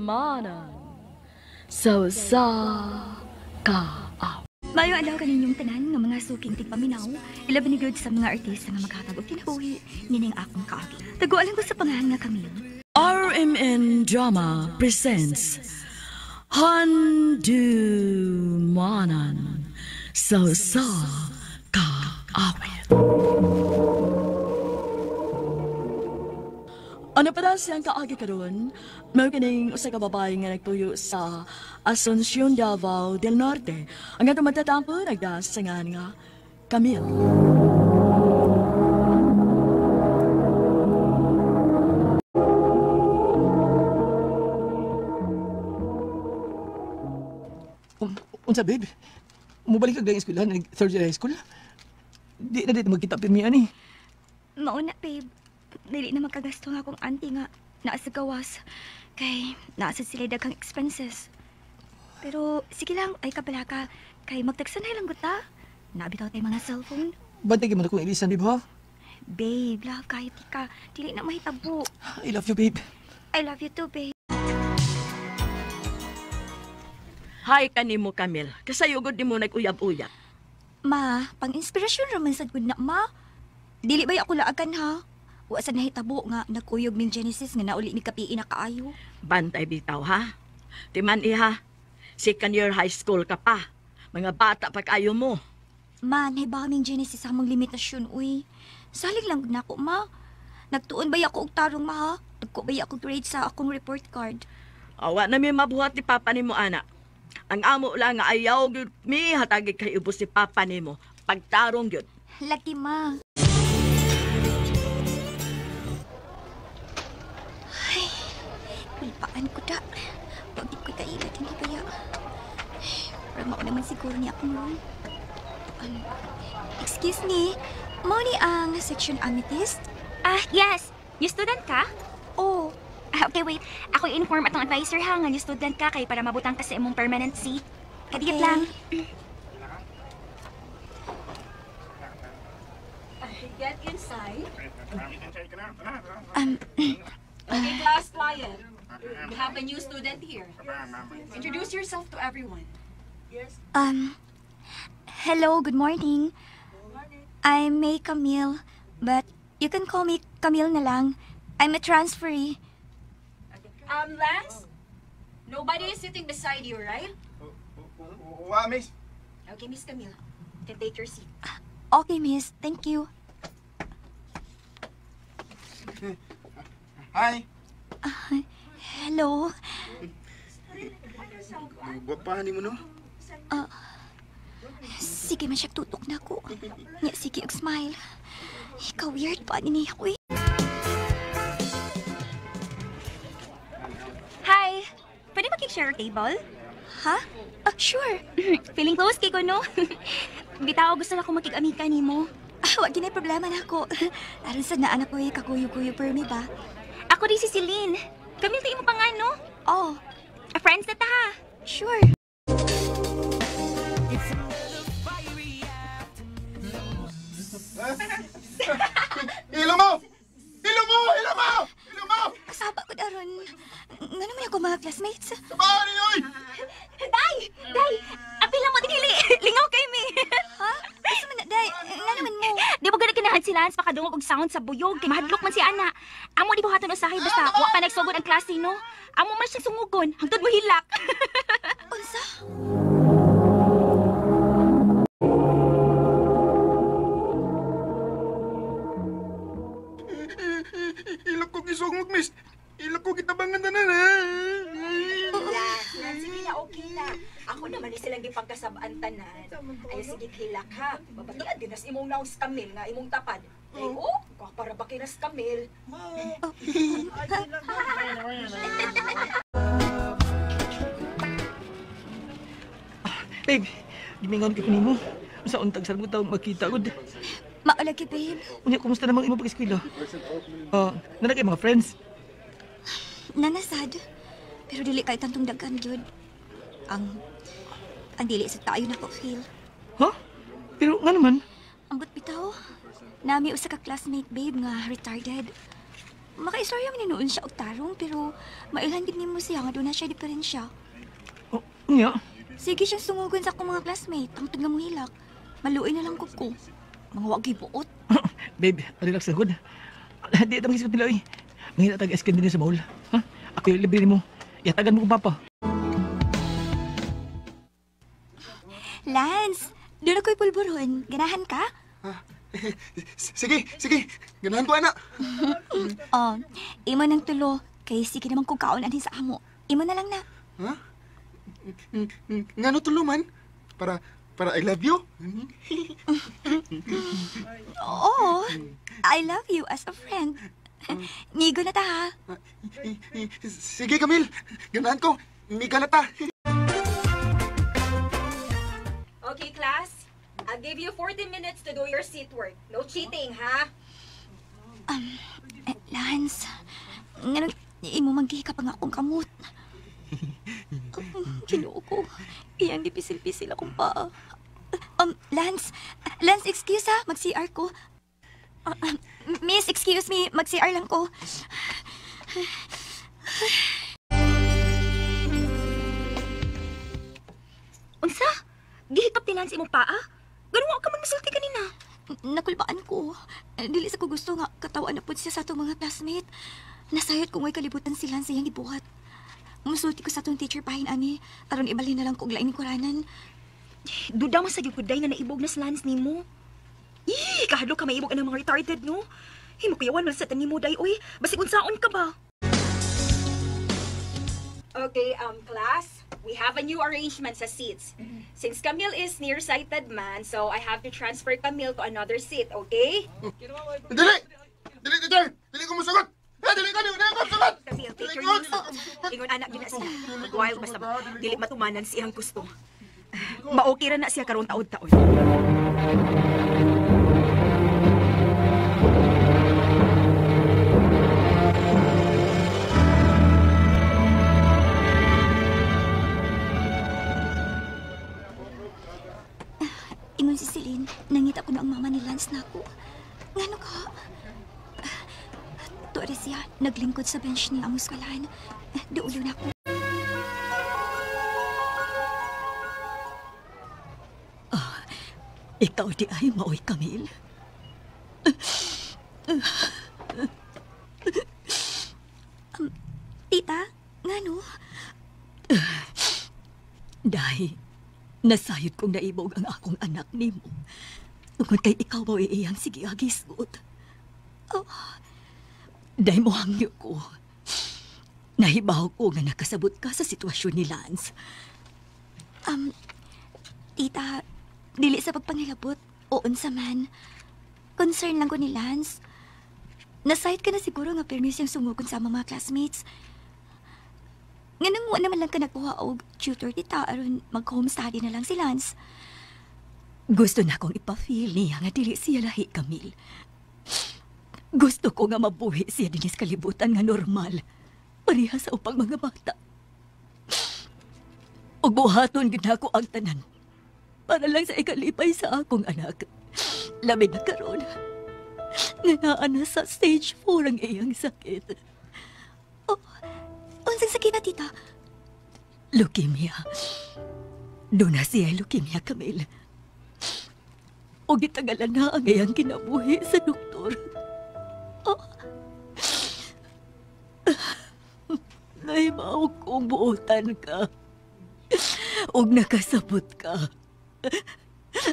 Handumanan sa usa ka awit. Mayo adlaw kaninyong tanan nga mga suking tigpaminaw, ilabi ni gud sa mga artista nga maghatag og kinabuhi nining akong kaagi. Tagualan ko sa pangalan nga Camille. RMN Drama presents Handumanan sa usa ka awit. Ano pa daw siyang kaagi karon? Mao kining usa ka babae nga nagtuyo sa Asuncion, Davao del Norte. Ang atong matatampo nagdasangan nga Camille. Unsa babe? Mubalik kag eskwelahan, nag third year high school? Di na dito magkita pirmi ani. Mauna babe. Dili na magkagasto nga akong auntie nga naa sa gawas. Kay naa sa sila daghang expenses. Pero sige lang, ay kabalaka. Kay magtagsanay lang guta. Nabitaw tayo mga cellphone. Bantay mo na kong ilisan, babe, ha? Babe, love, kahit di ka. Dili na mahitabo. I love you, babe. I love you too, babe. Hi kanimo, Camille. Kasayugod ni mo nag-uyab-uyab. Ma, pang-inspirasyon raman sad gud na, ma. Dili ba'y ako laagan, ha? Wa sa nahitabo nga nagkuyog ming Genesis nga nauli mi kapiin na kaayo. Bantay bitaw, ha? Timan iha, second year high school ka pa. Mga bata pa kaayo mo. Ma, nahiba ming Genesis sa among limitasyon, uy. Salig lang gud nako, ma. Nagtuon ba ako og tarong, ma, ha? Nagko ba ako grade sa akong report card? Awa na mi mabuhat ni papa nimo, ana. Ang amo lang nga ayaw gyud mi hatagi kay ubos si papa nimo. Pagtarong gyud. Lagi, ma. Ay, kulpaan ko da. Pag di ko kailat, hindi kaya. Pero mao naman siguro niya akong room. Excuse me, mao ni ang section amethyst? Ah, yes. New student ka? Oh. Ah, okay, wait. Ako i-inform atong advisor ha nga new student ka kay para mabutang ka sa imong permanent seat. Kadiyot Okay. lang. Get inside. Um, Okay, class, quiet. We have a new student here. Introduce yourself to everyone. Hello, good morning. I'm May Camille, but you can call me Camille na lang. I'm a transferee. Lance? Nobody is sitting beside you, right? Wa, miss. Okay, Miss Camille. You can take your seat. Okay, miss. Thank you. Hi. Hello. Gwapahan mo, no? Sige man siya tutok na ko. Nya, sige og smile. Ikaw weird pa ni ako eh. Hi. Pwede makik-share table? Ha? Ah, sure. Feeling close kay ko, no? Bitaw, gusto na akong makig-amika nimo. Ah, wag ginay problema na ako. Aron sa naan ako eh, kakuyo-kuyo per mi ba? Ako rin si Celine. Camille, tayo mo pa nga, no? Oh. Friends na ta, ha? Sure. Ilo mo! Ilo mo! Ilo mo! Ilo mo! Kasaba ko daron. Nga naman ako mga classmates. Sabari, oy! Day! Day! Apila mo dili! Lingaw kay mi! Ha? Asa man na, Day? Nga naman mo? Di mo gana kinahan si Lance pakadungog og sound sa buyog kay mahadlok man si ana. Amo di buhaton usahay basta wa pa nagsugod ang klase, no? Amo man siyang sungugon hangtod mo hilak. Unsa? Ilok ko gisungog, miss. Ilok ko gitabangan tanan, ha? Lance, sige na, okay na. Ako naman ni silang gipagkasabaan tanan. Ay, sige, hilak ha. Mabatian din nas imong naong Camille nga imong tapad. Ay, oh, para ba kay nas Camille? Babe, gimingon ko nimo. Sa untag sa tawag magkita gud. Maalagi, babe. Unya, kumusta namang imo pag-eskwela? Nana kay mga friends? Nanasad. Pero dili kay tantong daghan gyud. Ang dili sa tayo na ko feel. Ha? Pero nga naman? Ambot bitaw. Nami usa ka classmate, babe, nga retarded. Makaistorya man noon siya og tarong pero mailhan gid nimo siya nga doon na siya diferensya. Oh, nya. Sige siyang sungugon sa akong mga classmate ang nga mohilak. Maluoy na lang ko ko. Mga wagi buot. Babe, relax na gud. Di ta magisgot nila oy. Mangita tag ice cream din sa mall. Ha? Ako yung libre nimo. Yatagan mo kong papa. Lance, doon ako'y pulburon. Ganahan ka? Sige, sige. Ganahan ko, anak. Oh, imo nang tulo. Kay sige naman kung kaon anhin sa amo. Imo na lang na. Ha? Ngano tulo man? Para I love you? Oo, I love you as a friend. Nigo na ta ha. Sige, Camille. Ganahan ko. Miga na ta. Okay, class. I'll give you 40 minutes to do your seat work. No cheating, ha? Lance, nganong imo manggihika pa nga akong kamot. Ginoo ko. Iyang gipisil-pisil akong paa. Lance, Lance, excuse ha, mag-CR ko. Miss, excuse me, mag-CR lang ko. Unsa? Gihikap ni Lance imong paa? Ganun wa ka man misulti kanina. Nakulbaan ko. Dili sa ko gusto nga katawaan na pud siya sa atong mga classmate. Nasayod ko nga'y kalibutan si Lance iyang gibuhat. Musulti ko sa atong teacher pahin ani aron ibalhin na lang ko og laing kuranan. Duda man sa gyud ko day nga naibog na si Lance nimo. Ih, kahadlok ka maibog ang mga retarded no. Himukuyawan man sa tanimo day oy. Basig unsaon ka ba? Okay, class, we have a new arrangement sa seats. Since Camille is nearsighted man, so I have to transfer Camille to another seat, okay? Dili! Dili, teacher! Dili ko musugot! Dili ko! Dili ko musugot! Camille, take your music. Ingon anak yun na siya. Wild basta dili matumanan siyang gusto. Maokay ra na siya karon taod-taod. Ingon si Celine, nangita ko na ang mama ni Lance na ako. Ngano ka? Tuwa siya, naglingkod sa bench niya ang eskwelahan. Duulo na ako. Ikaw di ay maoy, Camille. Tita, ngano? Dahil, nasayod kong naibog ang akong anak nimo. Tungod kay ikaw ba iyang sige agisgot. Oh. Dahil mo hangyo ko. Nahibaw ko nga nakasabot ka sa sitwasyon ni Lance. Tita, dili sa pagpangilabot o unsa man. Concern lang ko ni Lance. Nasayod ka na siguro nga permis siyang sumugon sa mga classmates. Nganong wa naman lang ka nagkuha og tutor, tita, aron mag-home study na lang si Lance. Gusto na kong ipa-feel niya nga dili siya lahi, Camille. Gusto ko nga mabuhi siya dinis kalibutan nga normal. Pareha sa upang mga bata. Ug buhaton gid nako ang tanan. Para lang sa ikalipay sa akong anak. Labi na karon. Nga naa na sa stage 4 ang iyang sakit. Oh, unsang sakit na, tita? Leukemia. Doon na siya leukemia, Camille. O gitagalan na ang iyang kinabuhi sa doktor. Oh. Nahimaw kong buotan ka. Og nakasabot ka.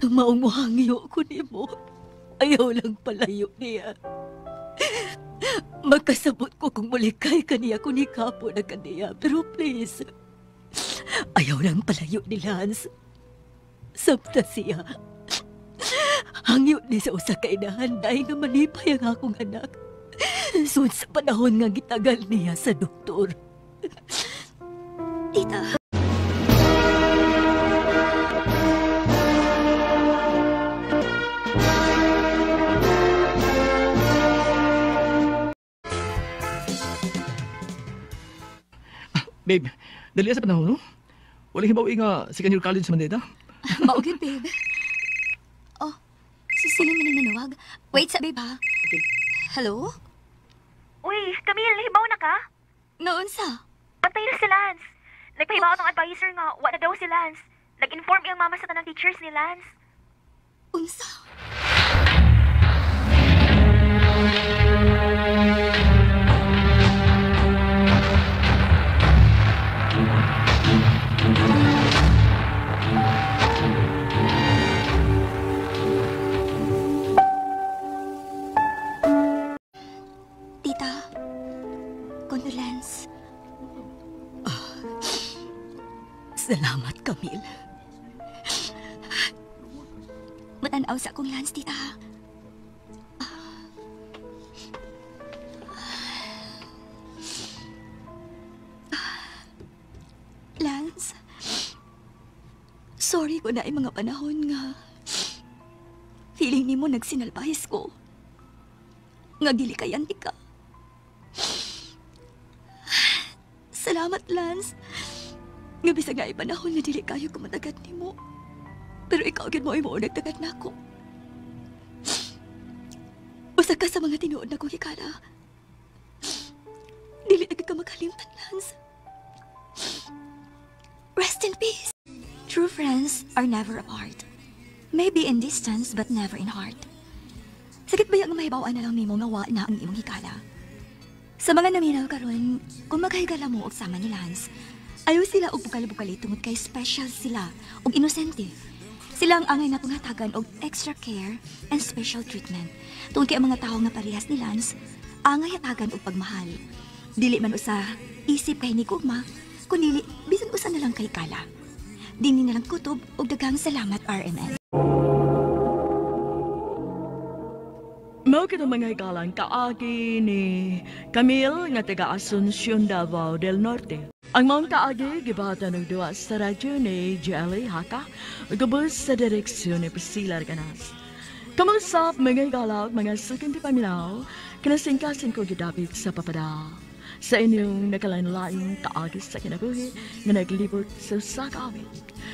Maong muhangyo ko nimo. Ayaw lang palayo niya. Magkasabot ko kung mulikay kaniya kung ikapo na kaniya. Pero please, ayaw lang palayo ni Lance. Sabta siya. Hangyo ni sa usa ka inahan dahil nga manipay ang akong anak. Sud sa panahon nga gitagal niya sa doktor. Tita. Babe, dali sa panahon, no? Wala hibaw nga second year college man dito. Maugid, babe. Oh, si Celine man ang nanawag. Wait sa babe, ha? Okay. Hello? Uy, Camille, hibaw na ka? Naunsa? Patay na si Lance. Nagpahibaw ng advisor nga, wala daw si Lance. Nag-inform iyang mama sa tanang teachers ni Lance. Unsa? Tita, condolence. Salamat, Camille. Matanaw sa akong Lance, tita. Lance, sorry ko na yung mga panahon nga feeling nimo nagsinalpahis ko. Nga gilikayan ti ka. Salamat, Lance. Nga bisag na panahon nga dili kayo kumatagat nimo. Pero ikaw gyud mo ay mao nagtagat nako. Usa ka sa mga tinuod na kong hikala. Dili na ka makalimtan, Lance. Rest in peace. True friends are never apart. Maybe in distance but never in heart. Sakit ba yung mahibawan na lang nimo nga wa na ang imong hikala? Sa mga naminaw karon, kung maghigala mo og sama ni Lance, ayaw sila og bukal-bukali tungod kay special sila og inosente. Sila ang angay na panghatagan og extra care and special treatment. Tungod kay ang mga tawo nga parehas ni Lance, angay hatagan og pagmahal. Dili man usa isip kay ni gugma, kundi bisan usa na lang kay kala. Dini na lang kutob og daghang salamat, RMN. Mao kita mga higalang kaagi ni Camille nga taga Asuncion, Davao del Norte. Ang maong kaagi gibahatan og duwa sa radyo ni Jelly Haka gubos sa direksyon ni Priscilla Arganas. Kamusap mga higala ug mga suking paminaw, kinasingkasing ko gidapit sa papada sa inyong nakalain-laing kaagi sa kinabuhi nga naglibot sa usa ka awit.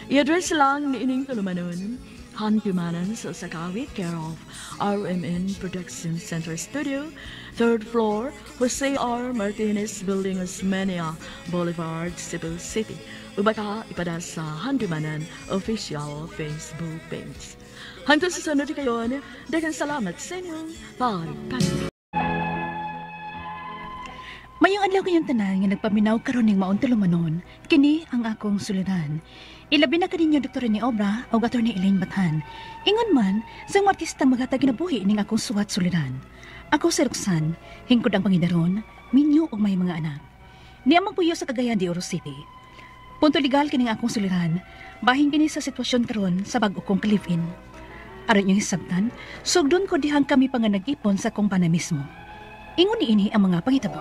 I-address lang ni ining tulumanon, Handumanan sa usa ka awit, care of RMN Production Center Studio, 3rd floor, Jose R. Martinez Building, Osmeña Boulevard, Cebu City. Ug baka ipada sa Handumanan official Facebook page. Hangtod sa sunod kayon, daghang salamat sa inyong pagpaminaw. Mayong adlaw kayong tanan nga nagpaminaw karon ning maong tulumanon, kini ang akong suliran. Ilabi na kaninyo Dr. Rene Obra o Attorney Elaine Bathan. Ingon man, sa mga artista maghatag kinabuhi ning akong suwat suliran. Ako si Roxanne, hingkod ang pangidaron, minyo og may mga anak. Niya magpuyo sa Cagayan de Oro City. Punto legal kining akong suliran, bahin kini sa sitwasyon karon sa bag-o kong live-in. Aron inyong hisabtan, sugdon ko dihang kami pa nga nag-ipon sa akong pana mismo. Ingon niini ang mga pangitabo.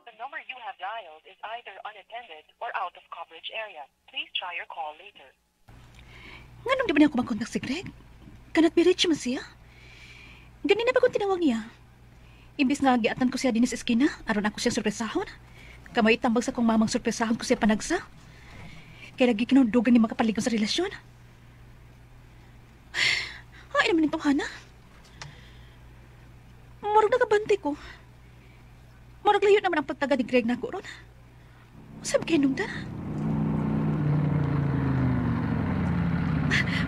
The number you have dialed is either unattended or out of coverage area. Please try your call later. Nganong di ba niya ako makontak si Greg? Cannot be reached man siya. Ganina pa kong tinawag niya. Imbis nga giatan ko siya din sa eskina, aron ako siya sorpresahon. Kamay tambag sa kong mamang sorpresahon ko siya panagsa. Kaya lagi kinundugan ni makapaligon sa relasyon. Ay naman ito, Hana. Murag nagabante ko. Murag layo naman ang pagtaga ni Greg na ako ron. Sabi kayo nung da?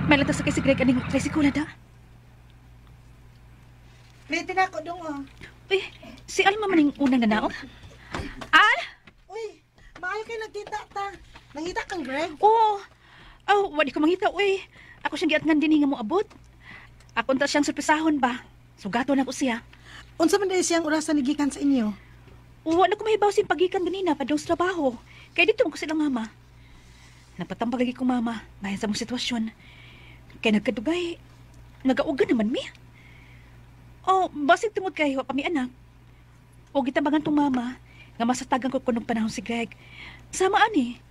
May latas sa kay si Greg aning tricycle da. Ready na ako dong, oh. Uy, si Alma man yung unang nanaog. Al? Uy, maayo kayo nagkita ta. Nangita kang Greg? Oo. Oh, wali ko mangita, uy. Ako siyang giatngan din nga mo abot. Ako unta siyang surpresahon ba? Sugato na ko siya. Unsa man dahil siyang orasan ni gikan sa inyo? Uwa na ko mahibaw siyang pagikan ganina padung sa trabaho. Kaya dito mo ko silang mama. Napatambag lagi kong mama bahin sa mong sitwasyon. Kaya nagkadugay, nagaugan naman mi. Oh, basig tungod kay wa pa mi anak. O gitambagan tong mama nga masatagan ko kunong panahon si Greg. Sama ani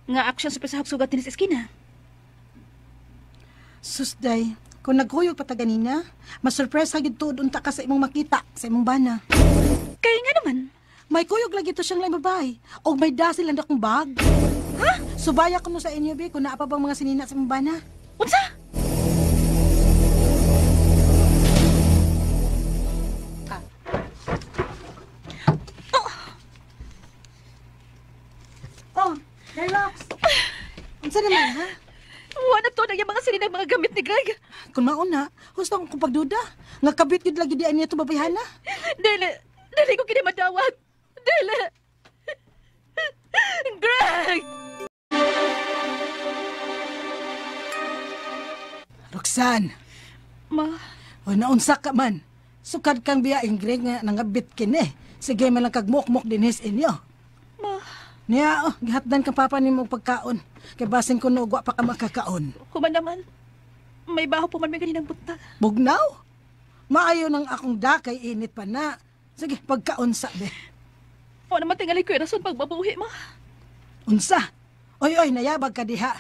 nga ako siyang surpresahon sugat din sa eskina. Susday, kung naghuyog pa ta ganina, masurpresa gid tuod unta ka sa imong makita sa imong bana. Kaya nga naman. May kuyog lagi to siyang laing babae. Og may dasil ang dakong bag. Ha? Subaya ko mo sa inyo, bi, kung naa pa bang mga sinina sa imong bana. Unsa? Kung mauna, husto akong pagduda. Nga kabit yun lagi diyan niya ito babayhana. Dili! Dili ko kini madawat! Dili! Greg! Roxanne! Ma? O naunsa ka man. Sukad kang biyaing Greg nga nangabit kini. Sige man lang kagmukmok dinhis inyo. Ma? Niya, oh, gihatdan kang papa nimo pagkaon. Kay basin ko no, wa pa ka makakaon. Human naman. May baho po man may ganinang buntag. Bugnaw? Maayo nang akong dakay, init pa na. Sige, pagkaon sa be. O naman tingali ko rason pagbabuhi, ma. Unsa? Oy, oy, nayabag ka diha.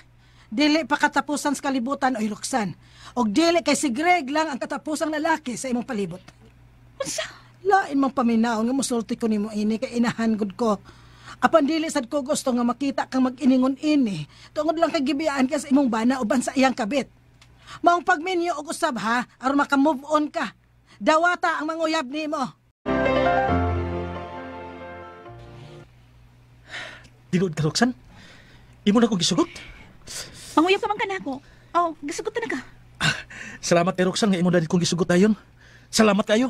Dili pa katapusan sa kalibutan, oy, Roxanne. Og dili kay si Greg lang ang katapusang lalaki sa imong palibot. Unsa? Lain mang paminaw nga musulti ko nimo ini kay inahan gud ko. Apan dili sad ko gusto nga makita kang mag-iningon ini. Tungod lang kay gibiyaan ka sa imong bana uban sa iyang kabit. Maong pagminyo og usab ha, aron maka-move on ka. Dawata ang manguyab nimo. Tinuod ka, Roxanne? Imo na kong gisugot? Manguyab ka man ka na ako. Oh, gisugot na ka. Salamat kay Roxanne nga imo na kong gisugot ayon. Salamat kayo.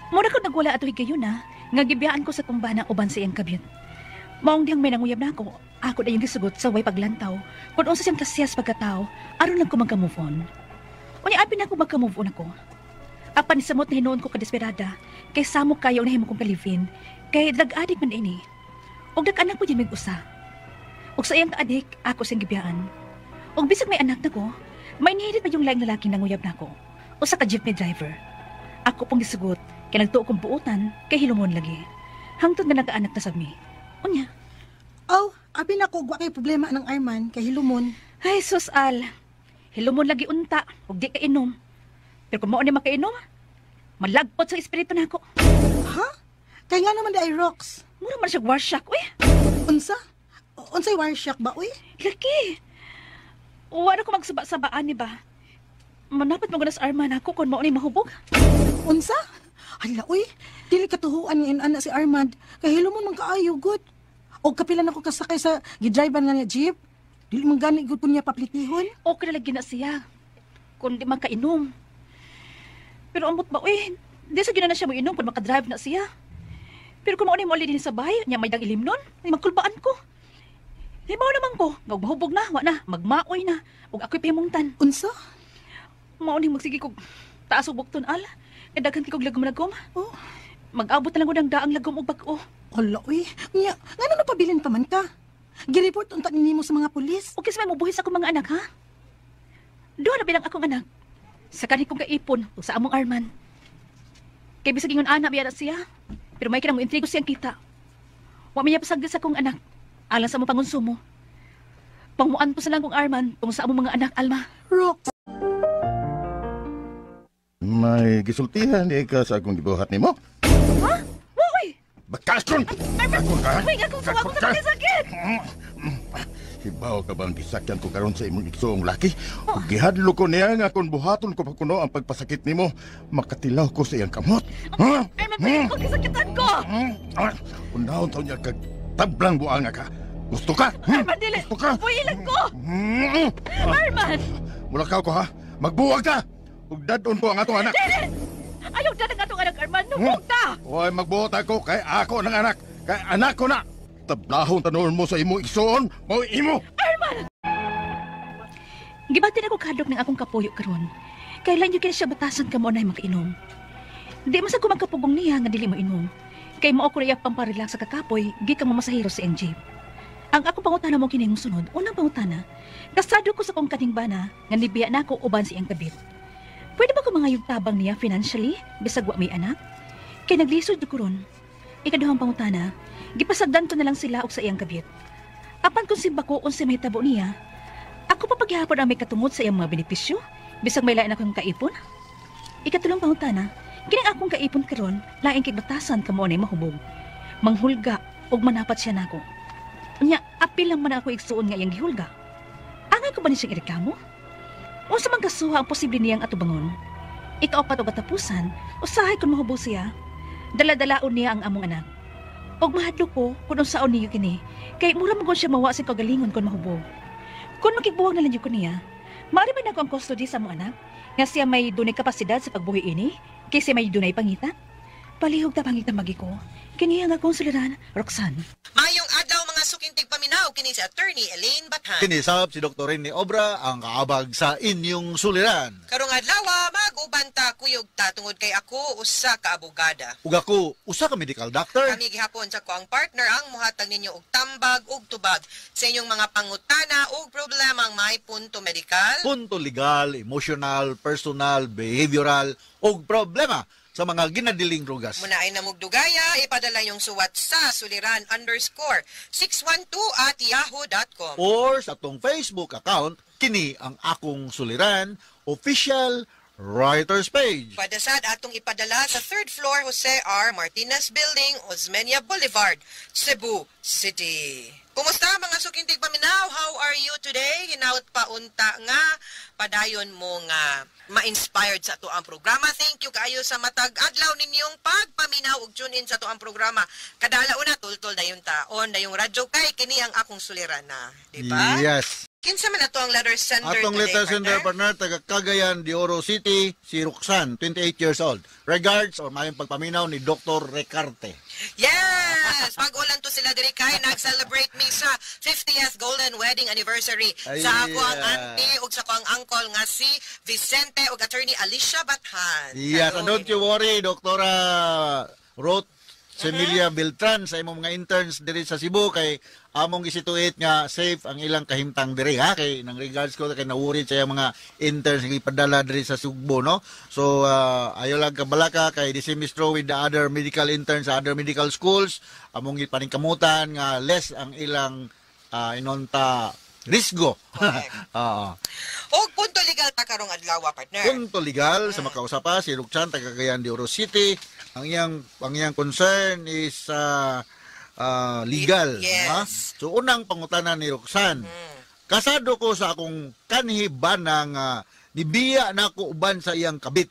Mura ko nagwala ato higayon na, nga gibiyaan ko sa kumbana uban sa iyang kabit. Maong diyang may nanguyab na ako. Ako na yung gisugot sa way paglantaw. Kung unsa siyang kasiyas pagkatao, aron lang ko magka-move on. Unya, abi na ako magka-move on ako. Apan samot na hinuon ko kadesperada, kay samok kayo na himo kong kalivin, kay drug addict man ini. Og nag-anak po din mig-usa. Og sa iyang ka-addict, ako siyang gibiyaan. Og bisag may anak na ko, may nihirit pa yung laing lalaking nanguyab na ako. Usa ka jeepney driver. Ako pong gisugot, kay nagtuo kong buutan, kay hilumon lagi. Hangtod nga nagkaanak na sa mi. Unya. Oh, abi na ko, wa kay problema ng Arman, kay hilumon. Ay, sus al. Hilumon lagi unta, ug di ka inom. Pero kung mao ni makainom, malagpot sa espiritu nako. Ha? Kay nga naman di ay rocks. Mura man siya warshock, uy. Unsa? Unsay warshock ba, uy? Laki. Wala ko magsaba-sabaan ni ba? Manapat mo sa Arman ako kung mao ni mahubog. Unsa? Hala, uy. Dili katuhuan nga inana si Armand. Kay hilumon man kaayo, good. O kapila na ko kasakay sa gidrive nga niya jeep. Dili man gani gud niya paplitihon. Okay na lagi na siya. Kung di makainom. Pero ambot ba, uy, di sa gina na siya mo inom kung makadrive na siya. Pero kung mauni mo din sa bahay, niya may dang ilim nun, ay magkulbaan ko. Limaw naman ko, ngag mahubog na, wa na, magmaoy na, ug ako'y pahimungtan. Unsa? Mauni magsige kog taas og bukton al, kay daghan kay kog lagom-lagom. Oh. Mag-abot na lang ko ng daang lagom og bag-o. Hala, uy. Nya, ngano napabilin pa man ka? Gireport unta nimo sa mga pulis. Okay, sa may mubuhis akong mga anak, ha? Doon na bilang akong anak. Sa kanhi kong kaipon, ug sa among Arman. Kay bisag ingon ana biya na siya, pero may kinang mointrigo siyang kita. Wa may pasagdi sa akong anak, alang sa among pangonsumo. Pangmuan ko sa lang kong Arman tungod sa among mga anak, Alma. Rox. May gisultihan di ka sa akong gibuhat nimo. Ha? Woy! Bakasyon! Arman! Uy, akong suwa ko sa sakit! Hibaw ka bang gisakyan ko karon sa imong igsoong laki? Oh. Gihadlo ko niya nga kung buhaton ko pa kuno ang pagpasakit nimo, makatilaw ko sa iyang kamot. Ha? Arman, pwede ko gisakitan ko! Unahon taon niya kag tablang buanga ka. Gusto ka? Arman, dili! Gusto ka? Uy, ilag ko! Arman! Mulakaw ko ha! Magbuwag ka! Ug dadon ko ang atong anak. Dili! Ayaw dad ang atong anak, Arman! Nubog ta! Oy, magbuot ako kay ako ng anak! Kay anak ko na! Tablahon tanon mo sa imong igsoon, mao imo. Arman! Gibati na ko kadlok ng akong kapuyo karon. Kailan yun kini siya batasan ka mo na makainom. Di man sa ko magkapugong niya nga dili mo inom. Kay mao ko riya pamparelax sa kakapoy, gikan mo masahiro sa NG. Ang akong pangutana mo kini sunod, unang pangutana, kasado ko sa kong kaning bana nga nibiya na ako uban sa iyang kabit. Pwede ba ko mangayog tabang niya financially bisag wa may anak? Kay naglisod ko ron. Ikaduhang pangutana, gipasagdan ko na lang sila og sa iyang kabit. Apan kung simba ko unsa may tabo niya, ako pa paghihapon ang may katungod sa iyang mga benepisyo, bisag may lain akong kaipon. Ikatulong pangutana, kining akong kaipon karon, lain kay batasan kamo nay mahubog. Manghulga og manapat siya nako. Unya, apil lang man ako igsuon nga iyang gihulga. Angay ko ba ni siyang ireklamo? Unsa man kasuha ang posible niyang atubangon? Ikaapat og katapusan, usahay kun mahubog siya. Dala-dalaon niya ang among anak. Og mahadlok ko kung unsaon niya kini, kay mura man siya mawa sa kagalingon kung mahubog. Kung makigbuwag na lang ko niya, Maari ba nako ang custody sa among anak? Nga siya may dunay kapasidad sa pagbuhi ini? Kaysa may dunay pangita? Palihog ta pangita magi ko. Kini ang akong suliran, Roxanne. Mayong adlaw mga sukintig paminaw kini si Attorney Elaine Bathan. Kinisab si Dr. Rene Obra ang kaabag sa inyong suliran. Karong adlaw mag-uban ta kuyog ta tungod kay ako usa ka abogada. Ug ako usa ka medical doctor. Kami gihapon sa ko ang partner ang muhatag ninyo og tambag ug tubag sa inyong mga pangutana ug problemang may punto medikal, punto legal, emotional, personal, behavioral ug problema sa mga ginadiling drugas. Muna ay namugdugaya, ipadala yung suwat sa suliran_612@yahoo.com. Or sa atong Facebook account, kini ang akong suliran official writers page. Padasad atong ipadala sa 3rd floor Jose R. Martinez Building, Osmeña Boulevard, Cebu City. Kumusta mga sukintig paminaw? How are you today? Hinaut pa unta nga padayon mo nga ma-inspired sa ato ang programa. Thank you kaayo sa matag adlaw ninyong pagpaminaw ug tune in sa ato ang programa. Kadala una tultol dayon taon dayong radyo kay kini ang akong suliran na, di ba? Yes. Kinsa man ato ang letter sender Atong today, letter sender partner taga Cagayan de Oro City, si Roxanne, 28 years old. Regards or mayong pagpaminaw ni Dr. Recarte. Yes! Pag-ulan to sila diri kay nag-celebrate mi sa 50th Golden Wedding Anniversary. Ay, sa ako ang auntie ug sa ako ang uncle nga si Vicente ug Attorney Alicia Bathan. Yes, and don't you worry, Doktora Ruth Semilia Beltran sa imong mga interns diri sa Cebu kay among gisituate nga safe ang ilang kahimtang diri ha kay nang regards ko kay na-worried sa iyang mga interns nga ipadala diri sa Sugbo, no. So ayo lang kabalaka kay the same is true with the other medical interns sa other medical schools. Among gipaningkamutan nga less ang ilang inonta risgo. Oo. Og punto legal ta karong adlaw, partner. Punto legal sa makausa pa si Roxanne taga Cagayan de Oro City. Ang iyang concern is legal. Yes. Ha? So unang pangutana ni Roxanne. Kasado ko sa akong kanhibana nga nibiya na ako uban sa iyang kabit.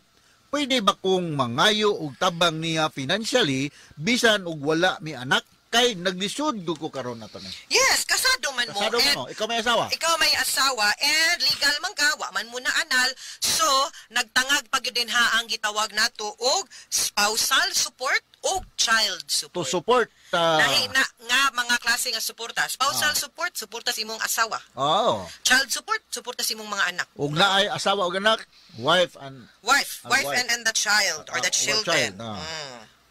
Pwede ba kong mangayo og tabang niya financially bisan og wala mi anak kay naglisod ko karon na to ni. Yes, kasado man mo. Kasado and mo, ikaw may asawa. Ikaw may asawa and legal man ka, wa man mo na anal. So, nagtangag pa gyud din ha ang gitawag nato og spousal support og child support. To support Lahi na nga mga klase nga suporta. Spousal support, suporta sa imong asawa. Oo. Child support, suporta sa imong mga anak. Ug naay asawa og anak, wife and Wife, wife and the child or the or children. child,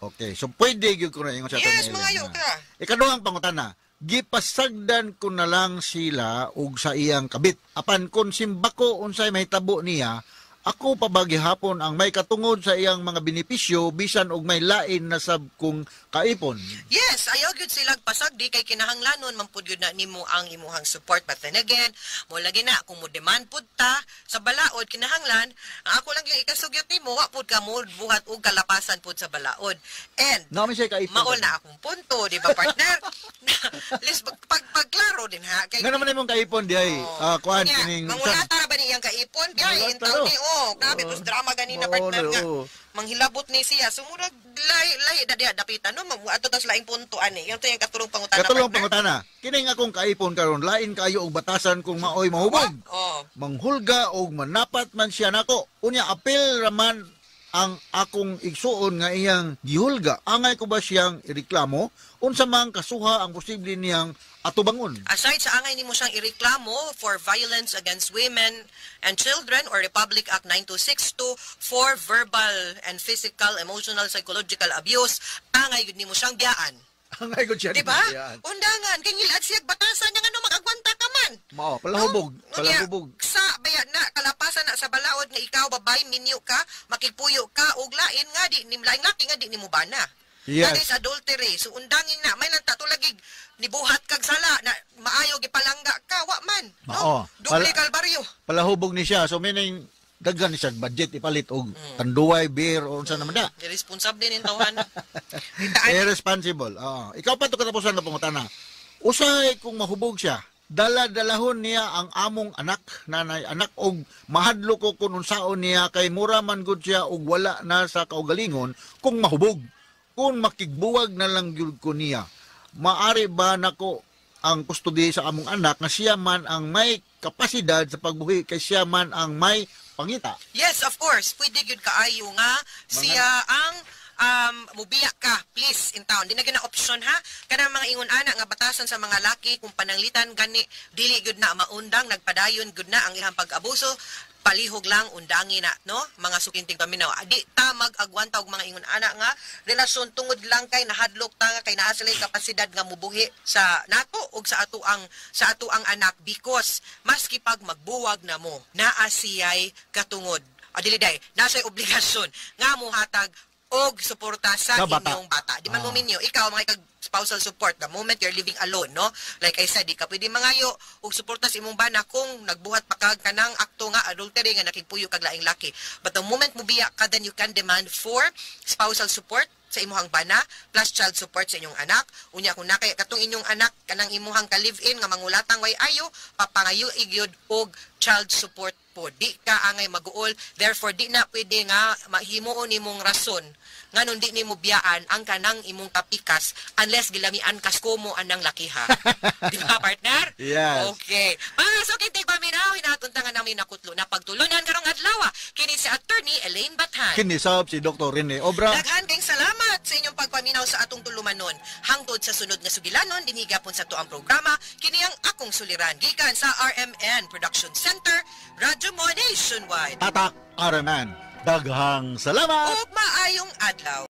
Okay, so pwede gyud ko na ingon sa Yes, Atty. mangayo Ellen, ka. Ikaduhang pangutana, gipasagdan ko na lang sila og sa iyang kabit. Apan kung simbako unsay mahitabo niya, ako pa ba gihapon ang may katungod sa iyang mga benepisyo bisan og may lain na sab kong kaipon. Yes, ayaw gyud sila pasagdi kay kinahanglanon man pud gyud na nimo ang imuhang support, but then again, mo lagi na kung mo demand pud ta sa balaod kinahanglan, ang ako lang yung ikasugyot nimo wa pud ka mo buhat og kalapasan pud sa balaod. And Naman siya kaipon. maol na akong punto, di ba partner? Lis pag pagklaro din ha kay Nga naman imong kaipon di ay kuan Nya, kining mangulata ra ba ni iyang kaipon? Biyahe, Mangulata intaw ro. ni, oh, grabe, tos drama ganina, partner nga. Manghilabot ni siya. So, murag, lahi, lahi, na diha, dapitan, no? Ato tas laing punto, ani. Yung to yung katulong pangutana, Katulong partner. pangutana, kining akong kaipon karon lain kayo og batasan kung maoy mahubog. Oh. Manghulga og manapat man siya nako. Unya apil raman ang akong igsuon nga iyang gihulga. Angay ko ba siyang ireklamo? Unsa man kasuha ang posible niyang atubangon? Aside sa angay nimo siyang ireklamo for violence against women and children or Republic Act 9262 for verbal and physical, emotional, psychological abuse, angay gud nimo siyang biyaan. Angay gud siya. Di ba? biyaan. Undangan, kay ngilad siyag batasan niya ngano mag-agwanta ka man. Mao, palahubog, palahubog. Sa baya na kalapasan na sa balaod nga ikaw babay minyo ka, makigpuyo ka og lain nga di nim laing laki nga di nimo bana. Yes. That is adultery. So undangin na may lang tatulagig nibuhat kag sala na maayo gipalangga ka wa man. Mao. Doble kalbaryo. Palahubog ni siya. So meaning daghan ni siya budget ipalit og tanduay, beer o unsa naman da. Irresponsible nin tawhan. Irresponsible. Oo. Ikaw pa to katapusan na pangutana. Usahay kung mahubog siya, dala-dalahon niya ang among anak, nanay anak og mahadlo ko kung unsaon niya kay mura man gud siya og wala na sa kaugalingon kung mahubog. Kung makigbuwag na lang gyud ko niya, maari ba nako ang kustodi sa among anak nga siya man ang may kapasidad sa pagbuhi kay siya man ang may pangita. Yes, of course. Pwede gyud kaayo nga siya ang mubiya ka, please, in town. Di na gina option ha. Kanang mga ingon ana nga batasan sa mga laki kung pananglitan gani dili gyud na maundang, nagpadayon gyud na ang ilang pag-abuso, palihog lang undangi na, no, mga sukinting paminaw. Di ta mag-agwanta og mga ingon ana nga relasyon tungod lang kay nahadlok ta nga kay naa sila'y kapasidad nga mubuhi sa nato og sa ato ang anak, because maski pag magbuwag na mo, naa siya'y katungod. Ah, dili day, nasa obligasyon nga muhatag og suporta sa Sa bata. Inyong bata. Di man mo minyo, ikaw mga kag spousal support the moment you're living alone, no? Like I said, di ka pwede mangayo og suporta sa imong bana kung nagbuhat pa kag kanang akto nga adultery nga nakigpuyo kag laing laki. But the moment mo biya ka, then you can demand for spousal support sa imuhang bana plus child support sa inyong anak. Unya kung nakay katong inyong anak kanang imuhang ka-live-in nga mangulatang way ayo, papangayo igyod og child support po. Di ka angay maguol. Therefore, di na pwede nga mahimuon nimong rason nganong di nimo biyaan ang kanang imong kapikas unless gilamian kas komo anang lakiha. Di ba, partner? Yes. Okay. Mga sukintig paminaw, hinatuntangan namin nakutlo na pagtulunan karong adlaw. Kini si Attorney Elaine Bathan. Kinisab si Dr. Rene Obra. Daghan kayong salamat sa inyong pagpaminaw sa atong tulumanon. Hangtod sa sunod nga sugilanon, dinhi gapon sa tuang programa, kini ang Akong Suliran, gikan sa RMN Production Center, Radyo Mo Nationwide. Tatak RMN. Daghang salamat! Ug maayong adlaw.